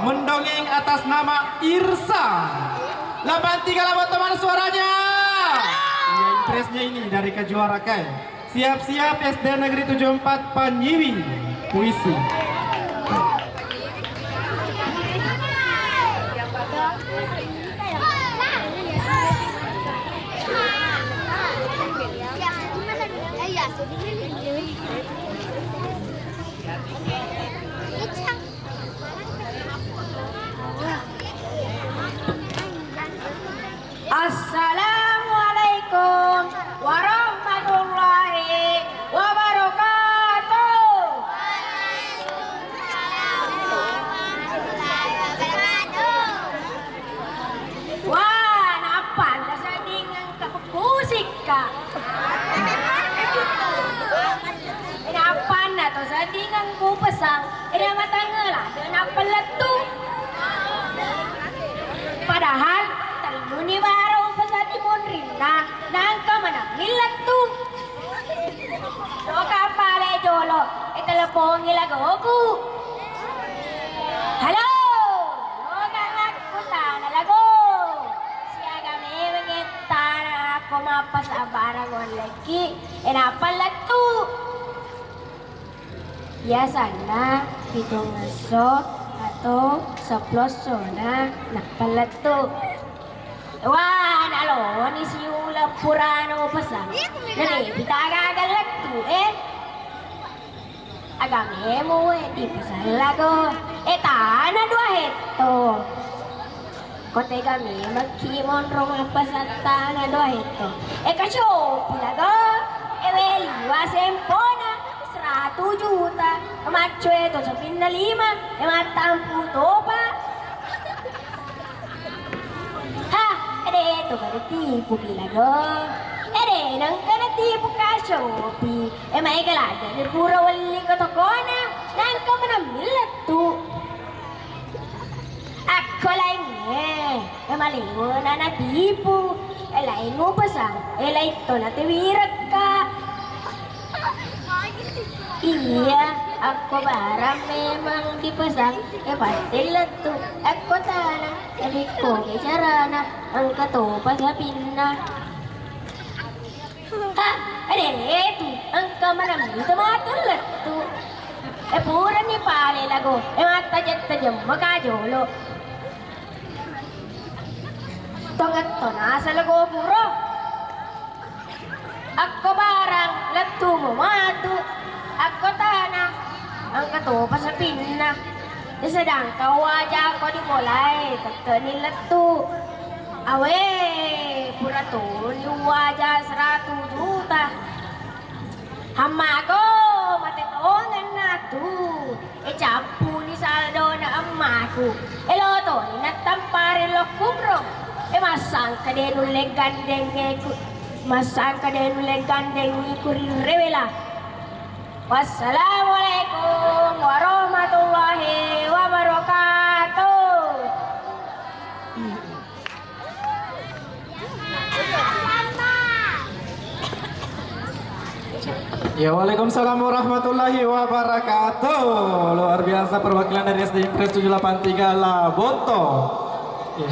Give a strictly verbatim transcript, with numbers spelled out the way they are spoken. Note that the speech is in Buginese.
Mendongeng atas nama Irsa. Delapan tiga Laboto, mana suaranya? Iya, impresnya ini dari kejuara kai. Siap-siap, S D Negeri tujuh empat Panyiwi. Puisi. Assalamualaikum warahmatullahi wabarakatuh. Wah, nappa seddingeng kapekusikka. Nappa na to seddingeng kupesang. Ina matangela de nappalettu. Padahal telluni barang pesati monrinna, nangka manammi lettu. Loka pale jolo, e telepongi lagoku. Halo, loka lakkutana lago. Siaga memeng ettana ko mappasabarang wallekki, e nappa lettu. Biasanna pitung esso atau seppulo essona nappa lettu. Wah, naloni siuleng purana upesang. Jadi, kita gagal lettu, eh. Agame mu, eh, dipesang lago. Eh, tana dua hetto. Ko tega memekki monro mappasattana doa hetto. E kacopi lago, e weliwa sempona, seratu juta. Maccoe to sapinna lima, e mattampu topa. Ha, ede to kada tipu ki lago. Ede nengka na tipu kacopi. E maega lada ni pura welli ko tokona, nangka menang millettu. Akko laingnge, e, maléwona natipu, e, laing upesang, e, laitto natiwirekka. Iya, akko barang memang dipesang, e, pasti lettu. Akko tana, e, dikko ke carana, engka topa sapinna. Ha, ede tu, engka maneng tu matu lettu. E purani pale lago, e mattajeng-tajeng maka jolo. Tongetto nasa lago puro. Akko barang lettu mo matu, akko tana engka topa sapinna. Sedangkan wajako dimulai tetteni lettu. Awe, pura toni waja seratu juta. Hammako, mate tongenna tu. E cappuni saldona emmaku. E lotoni nattampare lokkumro. E massangka de nulle gandengngeku. Massangka de nulle gandengngiku ri rewela. Wassalamualaikum warahmatullahi wabarakatuh. Ya, waalaikumsalam warahmatullahi wabarakatuh. Luar biasa perwakilan dari S D Impres tujuh delapan tiga Laboto. Ya.